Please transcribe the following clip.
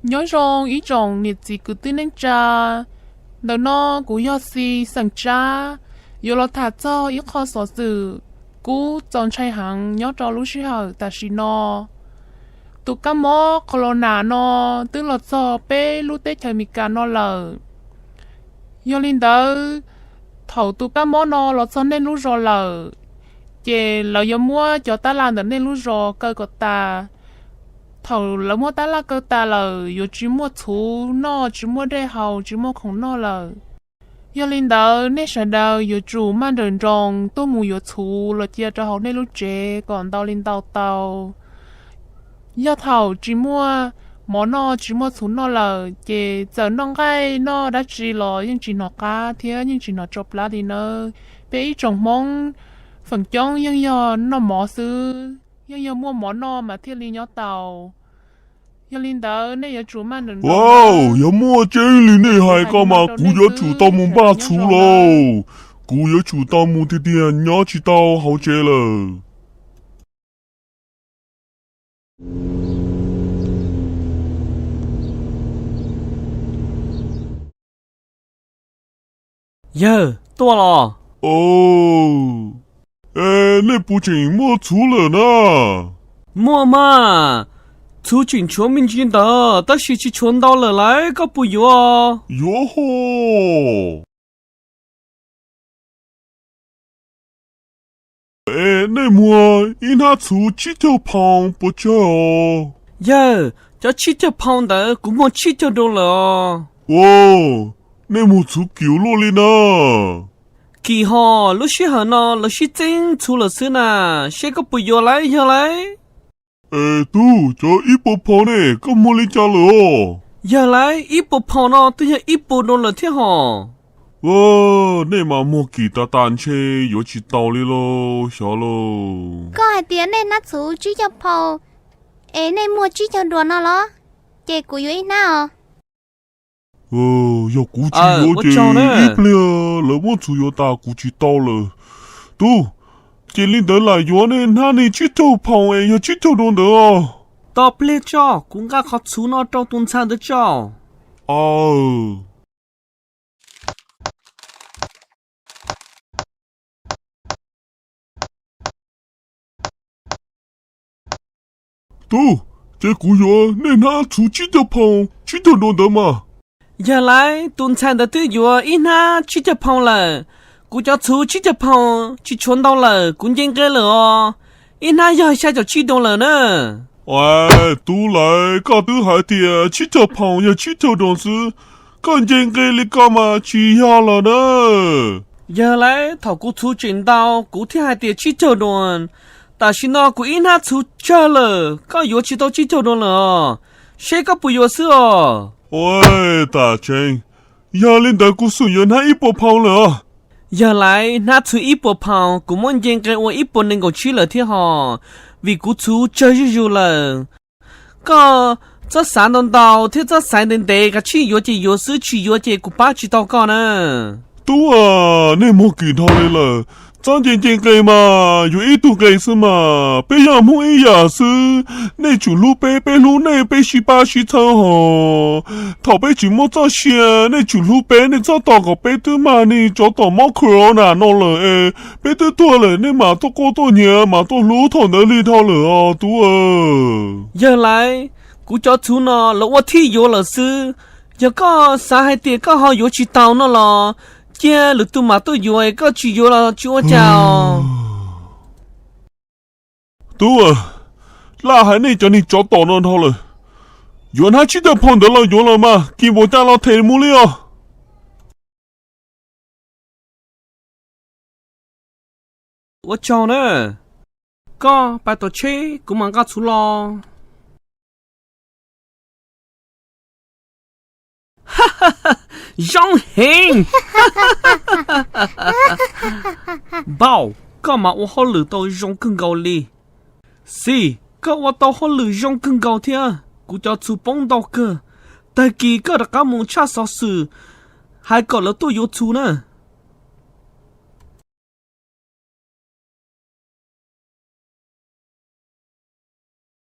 Nyob zoo ib tsoom niam txiv kwv tij neej tsa, ntawm no kuv yog Xi xeem Tsab, yuav los tham txog ib qho xov xwm kub txaus ntshai heev nyob rau lub sij hawm tam sim no. Tus kab mob corona no twb los txog peb lub teb chaws Amelikas no lawm. Yog li ntawd, thaum tus kab mob no los txog nej lub zos lawm, ces lawv yuav muab cov tab laj ntawm nej lub zos kaw kom tas. Thaum lawv muab tab laj kaw tas lawm, yuav tsis muaj txhuv noj, tsis muaj dej haus, tsis muaj khoom noj lawm. Yog li ntawd, nej sawv daws yuav tsum maj nrawm nroos tuaj mus yuav txhuv los cia rau hauv nej lub tsev kom ntau li ntau tau. Yog thaum tsis muaj mov noj, tsis muaj txhuv noj lawm, ces txawm noj nqaij noj dab tsi los yeej tsis hnov qab thiab yeej tsis hnov tsau plab li nawb. Peb ib tsoom Hmoob feem coob yeej yog noj mov xwb, yeej yog muaj mov noj mas thiaj li nyob tau. Yog li ntawd, nej yuav tsum maj nrawm nroos. Yog muaj tseeb li nej hais ko mas kuv yuav tsum tau mus npaj txhuv lauj. Kuv yuav tsum tau mus tiag tiag, nyob tsis tau hauv tsev lawm. Yawg tuaj los? Nej puas tseem muaj txhuv lawm na? Muaj mas, txhuv tseem tshuav me ntsis ntawd tab sis tsis tshuav ntau lawm lauj, koj puas yuav? Yuav hos. Es nej muag ib hnab txhuv tsib caug pound puas tsawg os? Yawg, cov tsib caug pound ntawd kuv muag tsib caug dollar lawm os. Ua, nej muag txhuv kim luaj li na. Kim hos, lub sij hawm no lawv sib txeeb txhuv lawm xwb na, seb koj puas yuav lauj yawg lauj. Es tub, cov ib puas pound ne koj muag li cas lawm os? Yawg lauj, ib puas pound no twb yog ib puas dollar thiab hos. Nej mas muag kim tas tas ntshe yuav tsis tau li lauj, xyov lauj. Koj hais tias nej hnab txhuv tsib caug pound, es nej muag tsib caug dollar no los, ces kuv yuav ib hnab os. Yog kuv tsis yuav ces ib pliag lawv muab txhuv yuav tas kuv tsis tau lawm. Tub, ces li ntawd lam yuav nej hnab ni tsib caug pound es yog tsib caug dollar ntawd os. Tos pliag tso, kuv nqa qhov txhuv no rau tus ntxhais ntawd tso. Tub, ces kuv yuav nej hnab txhuv tsib caug pound tsib caug dollar ntawd mas. Yawg lauj, tus ntxhais ntawd twb yuav ib hnab tsib caug pound lawm. Kuv cov txhuv tsib caug pound tsis tshuav ntau lawm, kuv nce nqe lawm os. Ib hnab yog xya caum tsib dollar na. Tub lauj, koj twb hais tias tsib caug pound yog tsib caug dollar xwb, koj nce nqe li ko mas tsis yog lawm na. Yawg lauj, thaum kuv txhuv tseem ntau kuv thiaj hais tias tsib caug dollar, tam sim no kuv ib hnab txhuv tsawg lawm, koj yuav tsis tau tsib caug dollar lawm os. Seb koj puas yuav xwb os. Ua, tam tseeb, yog li ntawd kuv xum yuav hnab ib puas pound lawm os. Yawg lauj, hnab txhuv ib puas pound kuv muab nce nqe ua ib puas nees nkaum tsib lawm thiab hos, vim kuv txhuv tsawg zuj zus lawm. Koj txhob xav ntau ntau thiab txhob xaiv ntev ntev, kav tsij yuav ces yuav xwb, tsis yuav ces kuv pab tsis tau koj na. Tub, nej muag kim dhau li lawm, txhob nce nce nqe mas, yuav ib tug nqe xwb mas, peb yog Hmoob ib yam xwb, nej tsum hlub peb, peb hlub nej, peb sib pab sib txhawb hos. Thaum peb tsis muaj txoj sia, nej tsum hlub peb, nej txhob tos kom peb twb mag ni tsov tom mob corona no lawm es peb twb tuag lawm, nej mam tuaj quaj tuaj nyiav, mam tuaj hlub thaum ntawd li dhau lawm os tub. Yawg lauj, kuv cov txhuv no lawv ua thij yuav lawm xwb. Yog koj xav hais tias koj ho yuav tsis tau no los, cia lwm tus mam tuaj yuav, koj tsis yuav los tsis ua cas os. Tub, laj hais nej cov niag tsov tom no dhau lawm. Yuav hnab tsib caug pound ntawd los yuav los mas, kis npaum cas los them mus li os. Ua tsaug na. Koj pab tom tsheb, kuv mam nqa txhuv los. Zoo heev. Npauj, koj mas ua hauj lwm tau zoo kawg nkaus li. Xib, koj ua tau hauj lwm zoo kawg nkaus thiab, kuv cov txhuv poob ntau kawg. Tag kis koj rov qab mus tshaj xov xwm, hais kom lawv tuaj yuav txhuv na.